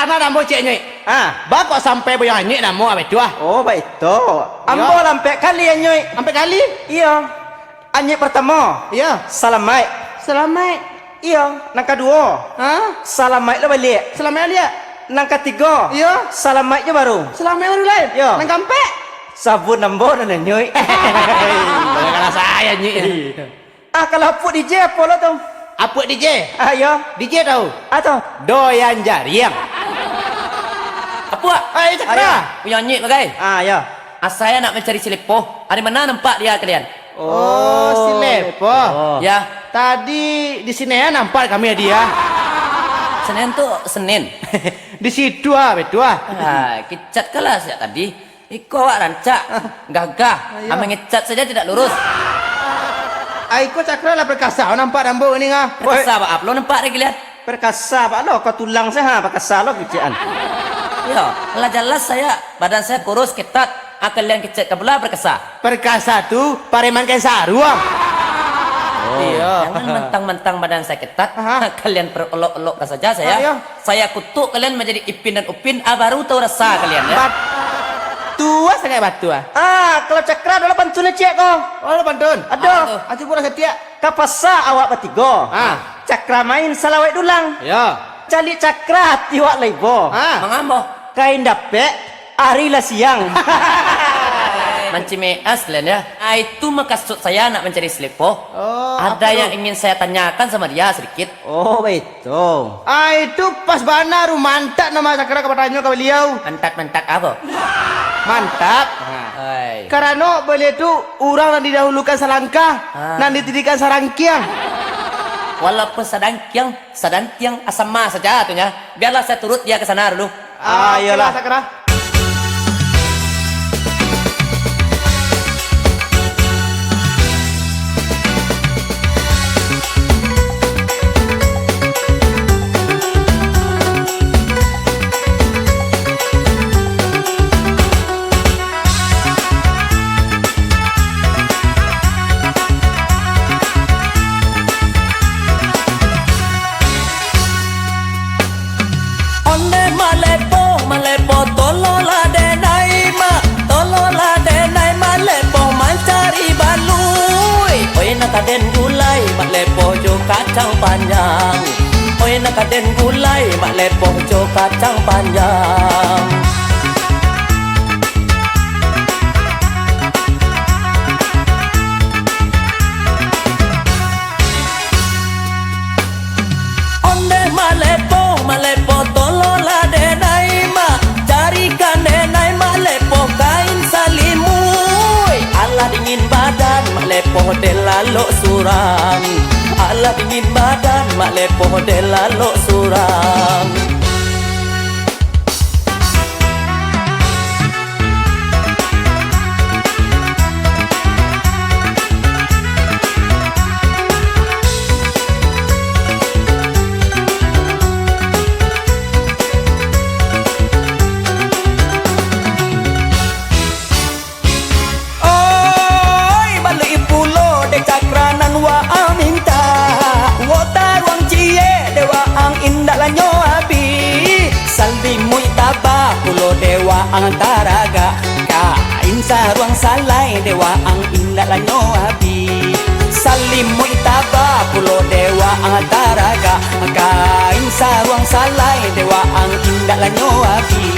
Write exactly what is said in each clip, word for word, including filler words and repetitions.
Nah, namo ciek, Nyuik. Ah. Ba kok sampai boyang Anyuik namo abah tu, ah? Oh, baitu. Iyo. Ambo lah ampek kali, Anyuik. Ampek kali? Iyo. Anyuik partamo. Iyo. Salamaik. Salamaik. Iyo. Nan kaduo. Ha? Salamaik lo baliak. Salamaik baliak. Nan katigo. Iyo. Salamaik jo baru. Salamaik baru lai. Iyo. Nan kaampek. Sabun ambo nan, Anyuik. Hei, jangan salah saya, Nyuik. Iyo. Ah, kalau apuak D J apo lo tu? Apuak D J? Ah, iyo. D J tahu? Ah, tahu. Doyan Jariang. Apuak. Ah, iyo, Cakra. Ah, iyo. Punyo Anyuik bagai. Ah, iyo. Asai nak mancari si Lepoh. Di mana nampak dia kalian? Oh, si Lepoh. Oh. Ya. Tadi di sini ya nampak kami dia. Senin tu Senin. Di situ ah, betul ah. Ah, kicatkanlah sejak tadi. Iko awak rancak, gagah, ah, iyo. Mangecek saja tidak lurus. Ah, iko Cakra lah perkasa, nampak rambut ni, ah. Perkasa baa lo nampak dari kalian? Perkasa baa lo, kau tulang saja, ha, perkasa lo kecek an. Iyo, lah jelas saya, badan saya kurus, ketat, ah, kalian kecek ka pula perkasa. Perkasa tu pareman kain saruang. Oh, iyo. Jangan mentang-mentang badan saya ketat, aha, kalian perolok-olokkan saja saya. Ah, iyo. Saya kutuk kalian manjadi Ipin dan Upin, ah, baru tahu rasa kalian, ya. Batua sangaik batua. Ah, kalau Cakra ado lah pantun ciek ko. Oh, ado pantun? Ado. Apo tu? Ah, cubolah satiak. Ka pasa awak batigo. Ah. Cakra main salawaik dulang. Ya. Caliak Cakra ati awak lah ibo. Ah. Mangambah. Kain dapek, ari lah siang. Mancimik as kalian, ya. Ah, itu makasud saya nak mancari si Lepoh. Oh, ada yang ingin saya tanyakan sama dia sedikit. Oh, baik. Tu. Ah, itu pas bana tu, mantap nama Cakra ka batanyo ka baliau. Mantap, mantap apo? Mantap. Ha. Oi. Karano baliau tu urang nan didahulukan salangkah, ha, nan dititikan sarangkiang. Walaupun sadangkiang, sadangkiang asama saja tu nya. Biarlah saya turut dia ke sana dulu. Ah, ah, iyolah. Oke lah, Cakra. Ondeh Mak Lepoh, Mak Lepoh, tolonglah denai Mak, tolonglah denai Mak Lepoh mancari baluik. Oi, nak ka den gulai, Mak Lepoh jo kacang panjang. Oi, nak ka den gulai, Mak Lepoh jo kacang panjang. Ondeh Mak Lepoh, Mak Lepoh, tolonglah denai Mak, carikan denai Mak Lepoh kain salimuik. Alah dingin badan Mak Lepoh dek lalok surang. Alah dingin badan Mak Lepoh dek lalok surang. Oi, baliak pulo dek Cakra nan waang mintak. Wo taruang ciek dek waang indak lanyo abih. Salimuik tabah pulo dek waang taragak. Kain saruang salai dek waang indak lanyo abih. Salimuik tabah pulo dek waang taragak. Kain saruang salai dek waang indak lanyo abih.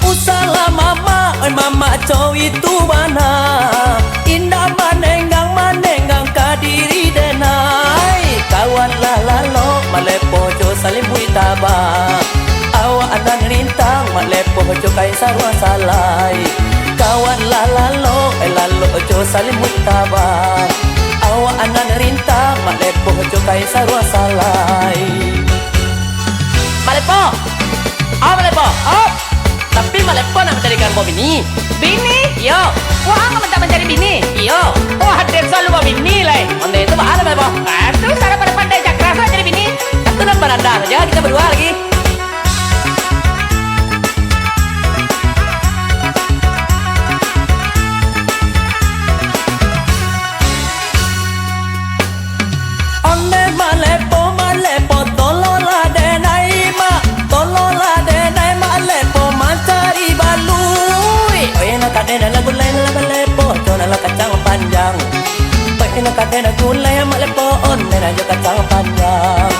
Usahlah mamak, oi mamak co itu bana. Indak manenggang-manenggang ka diri denai. Kawanlah lalok, Mak Lepoh jo salimuik tabah. Awak nan rintang, Mak Lepoh jo kain saruang salai. Kawanlah lalok, eh lalok jo salimuik tabah. Awak nan rintang, Mak Lepoh jo kain saruang salai. Mak Lepoh! Apo, Mak Lepoh? Op! Tapi Mak Lepoh nak mancarikan buah bini. Bini? Iyo. Waang mintak mancari bini? Iyo. Wah, den selalu babini lai. Ondeh tu baa, Mak Lepoh? Ah, tu, sarapan pandai Cakra mancari bini. Itu nan baranda saja, kita badua lagi. Ondeh Mak Lepoh, Mak Lepoh, Nan gulai mak lepoon, nan jo kacang panjang.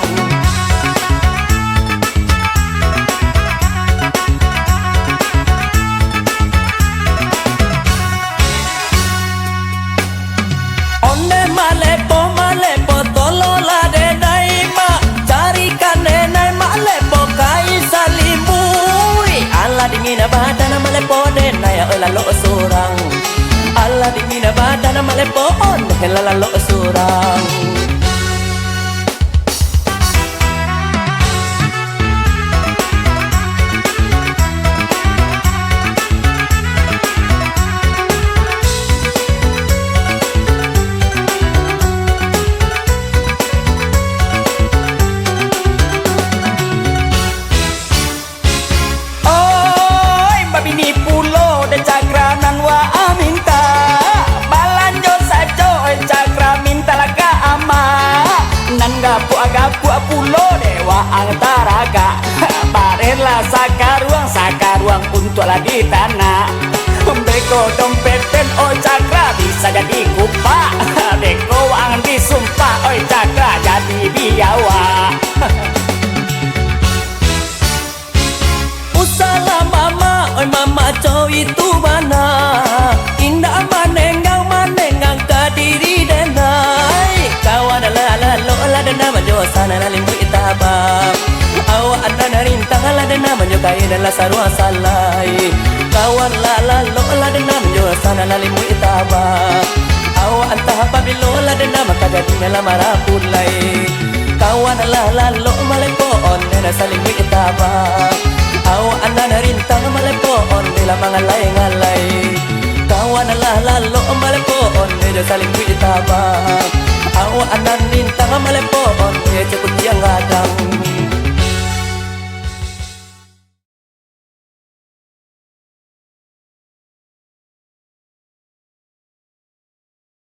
Ondeh malepo, malepo, tolonglah denai mak, carikan denai malepo kain salimbuik. Alah dingin badan malepo denai, oi lalok surang. Alah dingin badan malepo, ondeh lah lalok surang. Oi, babini pulo dek Cakra nan waang minta. Balanjo sajo, oi Cakra, mintalah ka amak. Nan gapuak-gapuak pulo dek waang taragak. Barehlah sakaruang, sakaruang untuak lah di tanak. Beko dompeten, oi Cakra, bisa jadi kupak. Beko waang disumpah, oi Cakra, jadi biawa. Usalah mamak, oi mamak co itu bana. Indak manenggang, manenggang ka diri denai. Kawan lah lalok lah denam jo sana lah limbuik taba. Awak andan rintang lah denam jo kain lah saruang salai. Kawan lah lalok lah denam jo sana lah limbuik taba. Awak antah pabilo lah denam ka jadi lah marapulai. Kawan lah lalok malepo ondeh lah salimbuik taba. Awak andan rintang malepo ondeh lah mangalai-ngalai. Kawan lah lalok malepo ondeh jo salimbuik taba. Awak andan rintang malepo ondeh jo kutiang gadang.